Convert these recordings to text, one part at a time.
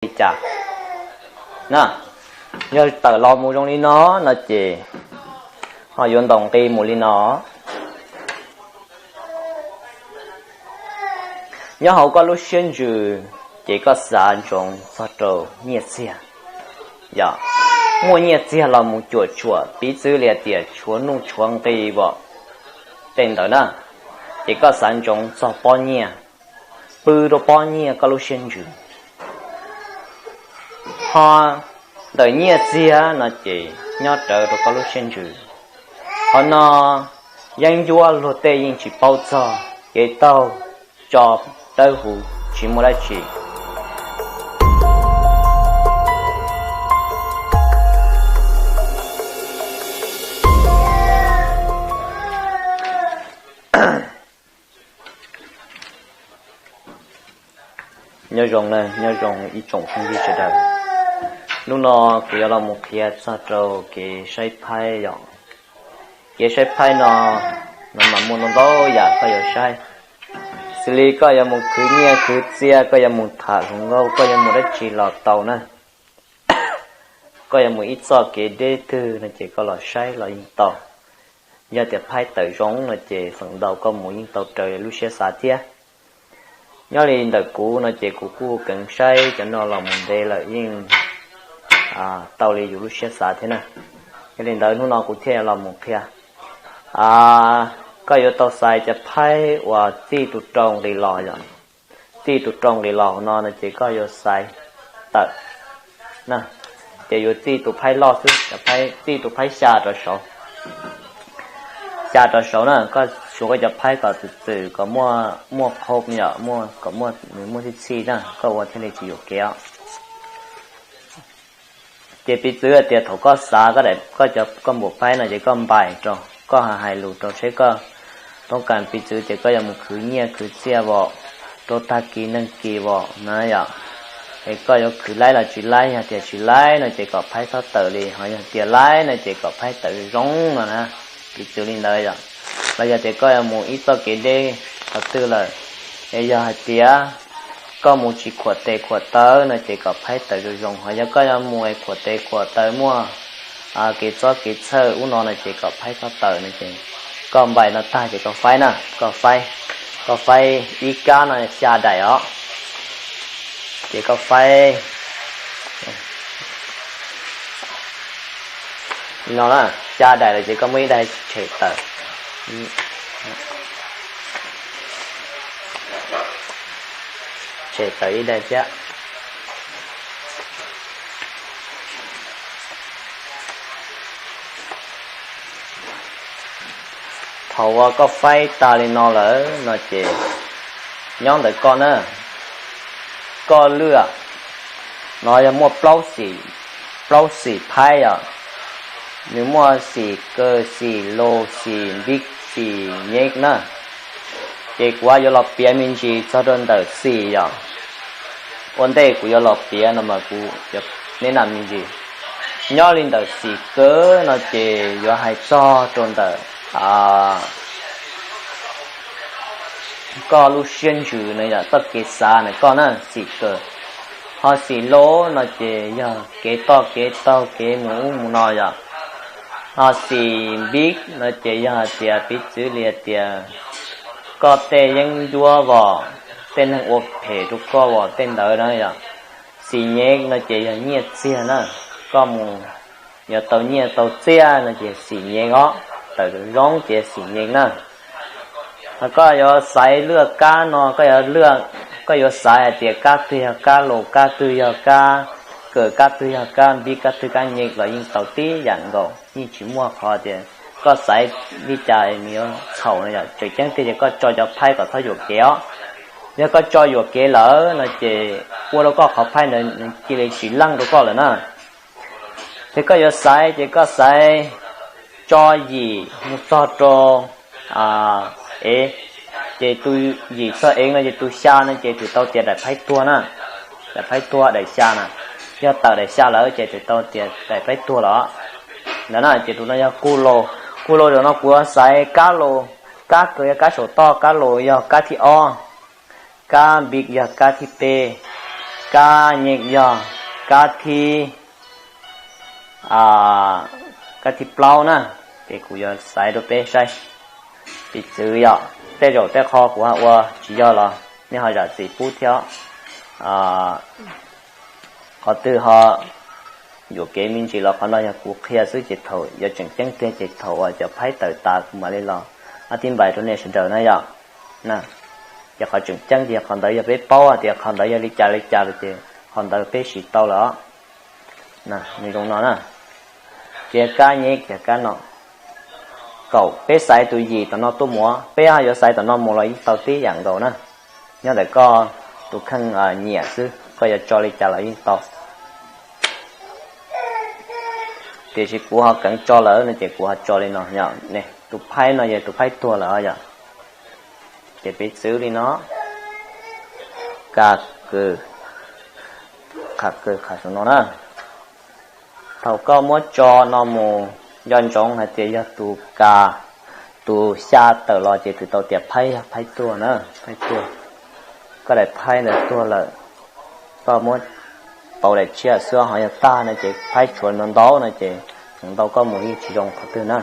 li cas na. Yog tawm los mus zoo li no no ces ho yuav ntaus nqi mus li no. Nyob hauv koj lub siab ntsws ces koj xav ntsoov txog rau nyiaj txiag. Yog muaj nyiaj txiag los mus cuam tshuam, piv txwv li tias tshuav nuj tshuav nqi vom tej ntawd na, ces koj xav ntsoov txog pob nyiaj, pw rau pob nyiaj koj lub siab ntsws. Ho ntawm nyiaj txiag no ces nyob rawv rau koj lub siab ntsws. Qhov no yeeb ncuab luag tej yeej tsis paub txog, kev taug tso dawb huv tsis muaj dab tsi. Nyob zoo na, nyob zoo ib tsoom phooj ywg sawv daws. Hnub no kuv yuav los mus qhia txog rau kev saib phaib yom. Kev saib phaib no, no mas muaj ntau ntau yam koj yuav saib. Xws li koj yuav mus khwv nyiaj khwv txiaj, koj yuav mus tham hluas nkauj, koj yuav mus dab tsi los tau na. Koj yuav mus ib txoj kev deb twg no ces koj los saib los yeej tau. Yog tias phaib tawm zoo no ces feem ntau koj mus yeej tau raws lub siab xav thiab. Nyob li ntawm kuv no ces kuv kuj kheev saib cov no los mus ntev lawm yeej tau li yus lub siab xav thiab na. Yog li ntawd hnub no kuv thiaj los mus qhia. Koj yuav tau xaiv cov phaib uas txij tus rau nqis los yom. Txij tus rau nqis los no no ces koj yuav xaiv tawm na, ces yuav txij tus phaib loj xwb, txij tus phaib xya rau saud. Xya rau saud na, koj suav koj cov phaib kom txwm txwm kom muaj qhov yom, kom muaj nws muaj txhij txhij na, koj ua thiaj li tsis yuam kev os. Ces piv txwv hais tias thaum koj xav koj daim, koj cov, koj npum phaib no ces koj npais rau, koj hais hais lus rau seb koj toob kas, piv txwv tias koj yuav mus khwv nyiaj khwv txiaj vom rau tag kis neeg kis vom na yom. Es koj yuav khwv laib los tsis laib, yog tias tsis laib no ces kom phaib txhob tawm li, ho yog tias laib no ces kom phaib tawm zoo no na, piv txwv li ntawd yom. Los yog tias koj yuav mus ib txoj kev deb qhov twg lawm, es yog hais tias koj mus tsis khuam tes khuam taw no ces kom phaib tawm zoo zoo, ho yog koj yuav mus es khuam tes khuam taw muaj kev txob kev txhawj ub no no ces kom phaib txhob tawm no ces koj npais no tag ces koj faib na, koj faib, koj faib ib kab no xya daim os. Ces koj faib li no na, xya daim lawm ces koj muab ib daim tshem tawm, tshem tawm ib daim thiab. Thaum uas koj faib tas li no lawm no ces nyob ntawm koj na, koj lwaj no yog muaj plaub xim, plaub xim phaib yom. Nws muaj xim kaw, xim lo, xim npib, xim nyeb na. Ces kuv yuav los piav me ntsis txog rau ntawm xim yom. Ua ntej kuv yuav los piav no mas kuv yuav neb nam me ntsis. Nyob li ntawm xim kaw no ces yuav hais txog rau ntawm koj lub siab ntsws na yom, txoj kev xav na koj na, xim kaw. Ho xim lo no ces yog kev toj kev taug kev mus ub mus no yom. Ho xim npib no ces yog hais tias piv txwv li hais tias koj tej yeeb ncuab vos, tej neeg ua phem rau koj vos tej ntawd na yom. Xim nyeb no ces yog nyiaj txiag na, koj mus yuav tau nyiaj tau txiaj no ces xim nyeb os, tawm zoo ces xim nyeb na. Ho koj yuav xaiv lwaj kab no, koj yuav lwaj, koj yuav xaiv hais tias kab twg yog kab lo, kab twg yog kab kaw, kab twg yog kab npib, kab twg kab nyeb los yeej tau tib yam nkaus, yeej tsis muaj qhov tias koj xaiv li cas nws yuav txhaum no yom. Tseem ceeb tiag ces koj tso cov phaib kom txhob yuam kev os. Yog koj tso yuam kev lawm no ces ua rau koj qhov phaib ntawd nws cia li tsis leej rau koj lawm na. Ces koj yuav xaiv ces koj xaiv tso yim mus txog rau ev, ces tus yim txog ev no ces tus xya no ces twb tau tias daim phaib tuag na, daim phaib tuag daim xya na. Yog tawm daim xya lawm ces twb tau tias daim phaib tuag lawm. Ntawd na ces tus no yog kuj laus, kuj laus zaum no kuv yuav xaiv kab laus, kab kaw yog kab saum toj, kab laus yog kab thib ob, kab npib yog kab thib peb. Kab nyeb yog kab thib, kab thib plaub na, ces kuv yuav xaiv rau peb saib. Piv txwv yom, tej zaum tej qho kuv ho ua tsis yog los nej ho zam txim pub thiab. Qhov twg ho yuam kev me ntsis los qhov no yog kuv qhia xwb, ces thaum yuav tseem ceeb tiag ces thaum uas cov phaib tawm tas kuv mam li los ob tib npais rau nej sawv daws na yom. Ces qhov tseem ceeb ces qhov ntawd yog peb paub hais tias qhov ntawd yog li cas li cas lawm ces qhov ntawd peb siv tau lawm os. Nws zoo no na, ces kab nyeb kiag kab no, kaum peb xaiv tus yim tom no tuaj mus, peb ho yuav xaiv tom no mus los yeej tau tib yam nkaus na. Nyob ntawm koj tus kheej nyiam xwb, koj yuav tso li cas los yeej tau. Tiam sis kuv ho kheev tso lawm no ces kuv ho tso li no yom. Tus phaib no yog tus phaib tuag lawm yom. Ces piv txwv li no, ka, kws, qha, kws, qha, no na. Thaum koj muab tso no mus, nco ntsoov hais tias yog tus ka, tus xya tawm los ces twb tau tias phaib, phaib tuag na, phaib tuag. Koj daim phaib ntawd tuag lawm, koj muab pauv daim tshiab xwb ho yog tag no ces phaib tshuav ntau ntau no ces tseem ntau koj mus yeej tsis zoo qhov twg na.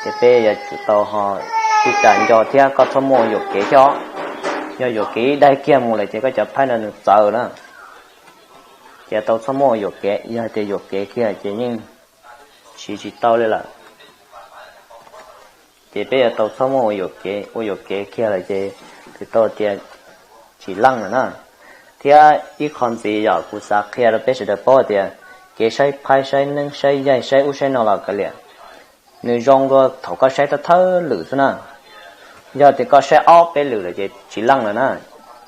Ces peb yuav tsum tau ho sib cam nco thiab koj txhob muaj yuam kev thiab. Yog yuam kev ib daig kiag mus lawm ces koj cov phaib no nws txawv na. Ces tau txhob muaj yuam kev, yog tias yuam kev kiag ces yeej siv tsis tau li lawm. Ces peb yuav tau txhob muaj ua yuam kev, ua yuam kev kiag lawm ces twb tau tias tsis leej lawm na. Thiab ib qho ntxiv yom, kuv xav qhia rau peb sawv daws paub tias kev saib phaib saib neeb saib yaig saib ub saib no los kav liam, nws zoo dua thaum koj saib thawj thawj lwm xwb na. Yog tias koj saib ob peb lwm lawm ces tsis leej lawm na.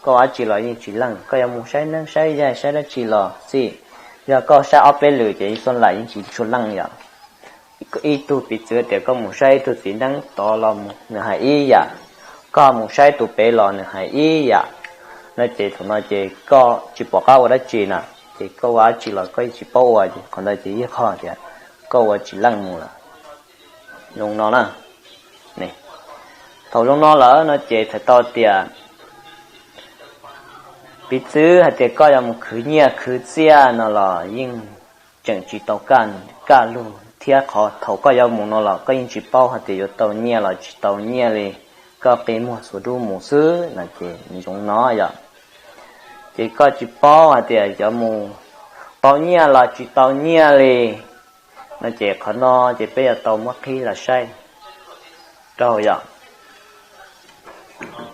Koj ua dab tsi los yeej tsis leej, koj yuav mus saib neeb saib yaig saib dab tsi los xij, yog koj saib ob peb lwm ces ib xuj laim yeej tsis tshua leej yom. Ib tug piv txwv tias koj mus saib ib tug txiv neeb tod los nws hais ib yam, koj mus saib tus pem los nws hais ib yam, no ces thaum no ces koj tsis pom qab ua dab tsi na, ces koj ua dab tsi los koj yeej tsis paub ua, ces qhov ntawd ces ib qho tias koj ua tsis leej mus lawm. Zoo no na, thaum zoo no lawm no ces txhais tau tias piv txwv hais tias koj yuav mus khwv nyiaj khwv txiaj no los yeej tseem tsis tau kaj lug thiab, qhov thaum koj yuav mus no los koj yeej tsis paub hais tias yuav tau nyiaj los tsis tau nyiaj li, koj qi muag xuas dub mus xwb no ces nws zoo no yom. Ces koj tsis paub hais tias yuav mus tau nyiaj los tsis tau nyiaj li, no ces qhov no ces peb yuav tau muab qhib los saib rau yom.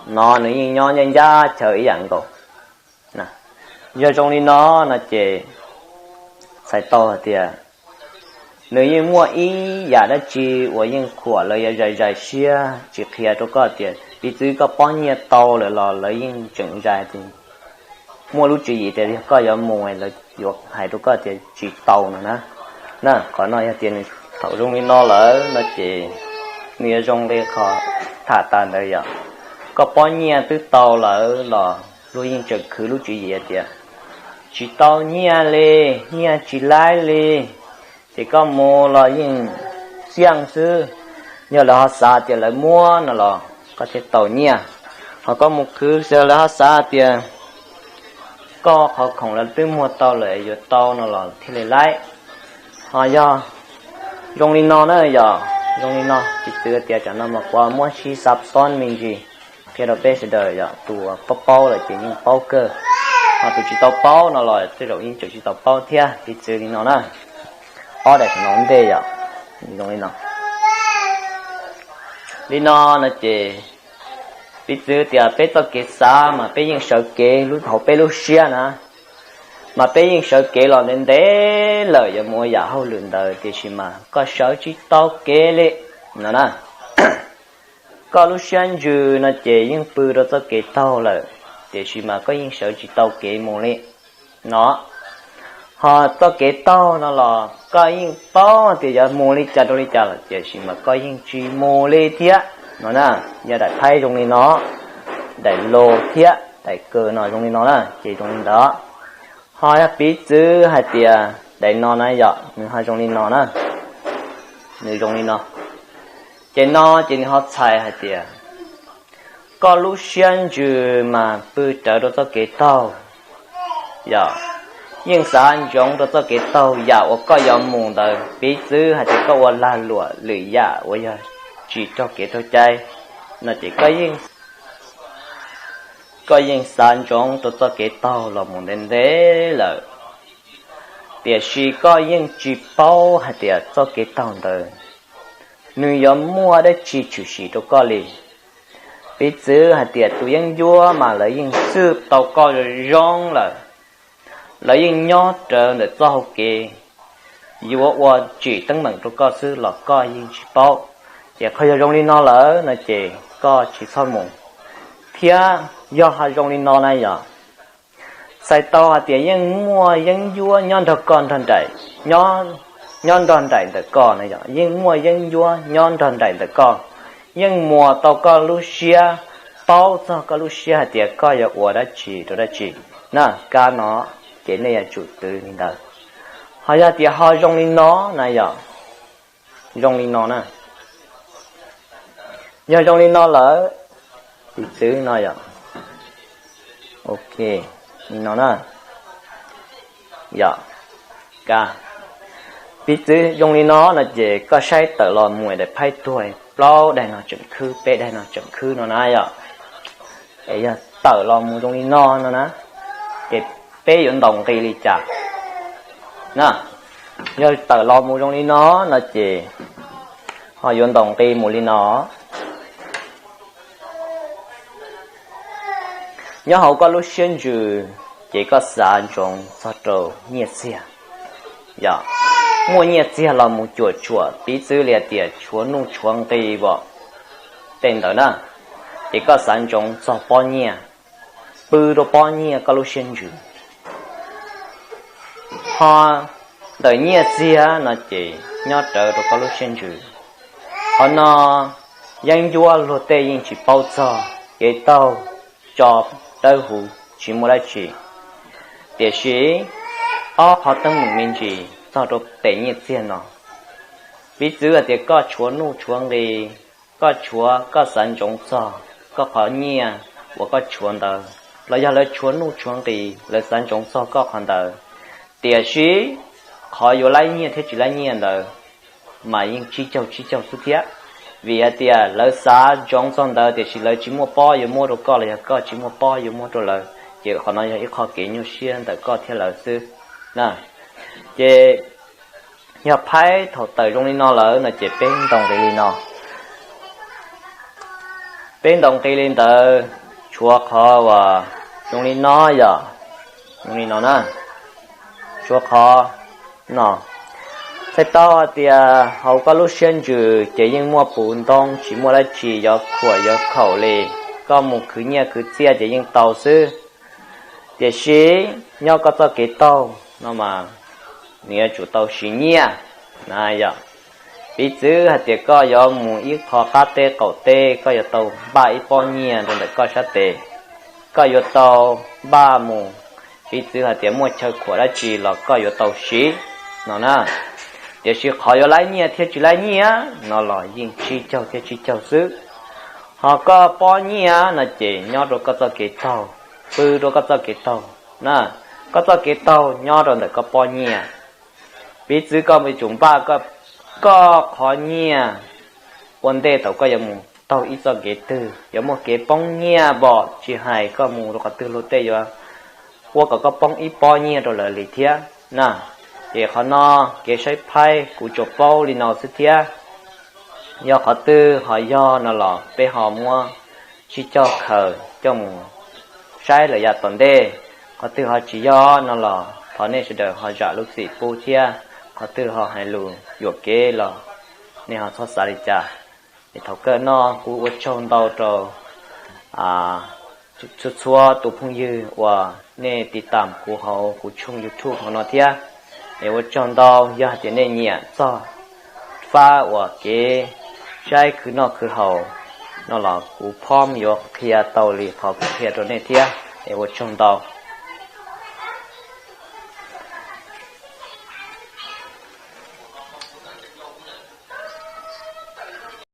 No nws yeej nyob ncaj ncaj chaw ib yam nkaus. Yog zoo li no no ces txhais tau hais tias nws yeej muaj ib yam dab tsi uas yeej khuam lawv yuav zais zais siab tsis qhia rau koj tias piv txwv koj pob nyiaj tau lawm los lawv yeej tseem zais tias muaj lub tswv yim tias yog koj yuav mus lawv yuav hais rau koj tias tsis tau no na. Na qhov no yog tias nws thaum zoo li no lawm no ces nws yuav zoo li qhov tham tas ntawd yom. Koj pob nyiaj twb tau lawm los luag yeej tseem khwv lub tswv yim tias tsis tau nyiaj li, nyiaj tsis laib li, ces koj mus los yeej xiaj xwb. Yog lawv ho xav tias lawv muab no los koj thiaj tau nyiaj, ho koj mus khwv xwb lawv ho xav tias koj qhov khoom lawv twb muag tau lawm yuav tau no los thiaj li laib. Ho yog zoo li no na yom, zoo li no piv txwv tias tsam no mas kuv muab sib xav xob me ntsis qhia rau peb sawv daws yom, tus paub paub lawm ces yeej paub kawg, ho tus tsis tau paub no los tej zaum yeej tseem tsis tau paub thiab. Piv txwv li no na, ob daim no ntej yom, zoo li no. Li no no ces piv txwv tias peb txoj kev xav mas peb yeej sawv kev lub hauv peb lub siab na, mas peb yeej sawv kev los ntev ntev lawm yuav mus ua yam hauj lwm ntawd tiam sis mas koj sawv tsis tau kev li no na. Koj lub siab ntsws no ces yeej pw rau txoj kev taug lawm, tiam sis mas koj yeej sawv tsis tau kev mus li no. Ho txoj kev taug no los koj yeej paub tias yuav mus li cas rau li cas lawm tiam sis mas koj yeej tsis mus li thiab no na. Yog daim phaib zoo li no, daim lo thiab daim kaw no zoo li no na ces zoo li ntawd. Ho yog piv txwv hais tias daim no na yom, nws ho zoo li no na, nws zoo li no. Ces no ces nws ho txhais hais tias koj lub siab ntsws mas pw rawv rau txoj kev taug, Yog, yeej xav ntsoov rau txoj kev taug yam uas koj yuav mus ntawd, piv txwv hais tias koj ua lag luam lwm yam uas yog tsis raug kev raug cai no ces koj yeej xav ntsoov rau txoj kev taug los mus ntev ntev lawm, tiam sis koj yeej tsis paub hais tias txoj kev taug ntawd nws yuav muaj dab tsi tshwm sim rau koj li. Piv txwv hais tias tus yeeb ncuab mas lawv yeej txwj tau koj zoo lawm, lawv yeej nyob rawv ntawm txoj hau kev yuav ua tsim teeb meem rau koj xwb los koj yeej tsis paub. Ces qhov yog zoo li no lawm no ces koj tsis txhob mus. Thiab yog ho zoo li no na yog, txhais tau hais tias yeej muaj yeeb ncuab nyob nrog koj nrog nraim, nyob nrog nraim ntawm koj na yog, yeej muaj yeeb ncuab nyob nrog nraim ntawm koj, yeej muas tau koj lub siab, paub txog koj lub siab hais tias koj yuav ua dab tsi rau dab tsi na. Kab no ces nej yuav tsum twv li ntawd. Ho yog tias ho zoo li no na yog, zoo li no na, yog zoo li no lawm, piv txwv no yog, ok, li no na, yog, kab, piv txwv zoo li no no ces koj saib tawm los mus daim phaib tuag plaub daim no tseem khwb, peb daim no tseem khwb no na yog, es yog tawm los mus zoo li no no na, ces peb yuav ntaus nqi li cas na? Yog tawm los mus zoo li no no ces ho yuav ntaus nqi mus li no. Nyob hauv koj lub siab ntsws ces koj xav ntsoov txog rau nyiaj txiag. Yog, muaj nyiaj txiag los mus cuam tshuam, piv txwv li hais tias tshuav nuj tshuav nqi os, tej ntawd na, ces koj xav ntsoov txog pob nyiaj, pw rau pob nyiaj koj lub siab ntsws. Ho ntawm nyiaj txiag no ces nyob rawv rau koj lub siab ntsws. Qhov no yeeb ncuab luag tej yeej tsis paub txog, kev taug tso dawb huv tsis muaj dab tsi. Tiam sis ob qhov teeb meem me ntsis txog rau ntawm nyiaj txiag no, piv txwv hais tias koj tshuav nuj tshuav nqi, koj tshuav koj xav ntsoov txog koj qhov nyiaj uas koj tshuav ntawd, los yog lawv tshuav nuj tshuav nqi lawv xav ntsoov txog koj qhov ntawd, tiam sis qhov yuav laib nyiaj thiab tsis laib nyiaj ntawd mas yeej tsib caug tsib caug xwb thiab. Vim hais tias lawv xav ntsoov txog ntawd tiam sis lawv tsis muaj pob yuav muab rau koj los yog koj tsis muaj pob yuav muab rau lawv, ces qhov no yog ib qho kev nyuaj siab ntawm koj thiab lawv xwb na. Ces yog phaib thaum tawm zoo li no lawm no ces peb ntaus nqi li no. Peb ntaus nqi li ntawd, tshuav qhov uas zoo li no yog, zoo li no na, tshuav qhov no. Txhais tau hais tias hauv koj lub siab ntsws ces yeej muaj puv ntoob tsis muaj dab tsi yuav khuam yuav khaum li, koj mus khwv nyiaj khwv txiaj ces yeej tau xwb. Tiam sis nyob koj txoj kev taug no mas nws yuav tsum tau siv nyiaj na yom. Piv txwv hais tias koj yuav mus ib qho qab teb qaum teb, koj yuav tau npaj ib pob nyiaj rau ntawm koj sab tes, koj yuav tau npaj mus. Piv txwv hais tias muaj chaw khuam dab tsi los koj yuav tau siv no na. Tiam sis qhov yuav laib nyiaj thiab tsis laib nyiaj no los yeej tsib caug thiab tsib caug xwb. Ho koj pob nyiaj no ces nyob rau koj txoj kev taug, pw rau koj txoj kev taug na. Koj txoj kev taug nyob rau ntawm koj pob nyiaj. Piv txwv koj yuav tsum npaj koj qhov nyiaj ua ntej thaum koj yuav mus taug ib txoj kev twg, yuav muaj kev poob nyiaj npom tsis hais koj mus rau qhov twg luag tej yuav ua kom koj poob ib pob nyiaj rau lawv li thiab na. Ces qhov no kev saib phaib kuv tsuas paub li no xwb thiab. Yog qhov twg ho yog no los peb ho muab tsib caug khaws coj mus saib lawm yav tom ntej. Qhov twg ho tsis yog no los thov nej sawv daws ho zam lub txim pub thiab. Qhov twg ho hais lus yuam kev los nej ho txhob xav li cas. Es thaum kawg no kuv ua tsaug ntau rau txhua txhua tus phooj ywg uas nej tiv tam kuv hauv kuv tshooj YouTube hauv no thiab. Es ua tsaug ntau, yog hais tias nej nyiam txog fab uas kev saib khwv noj khwv haus no los kuv phob yuav qhia tau li qhov kuv qhia rau nej thiab. Es ua tsaug ntau.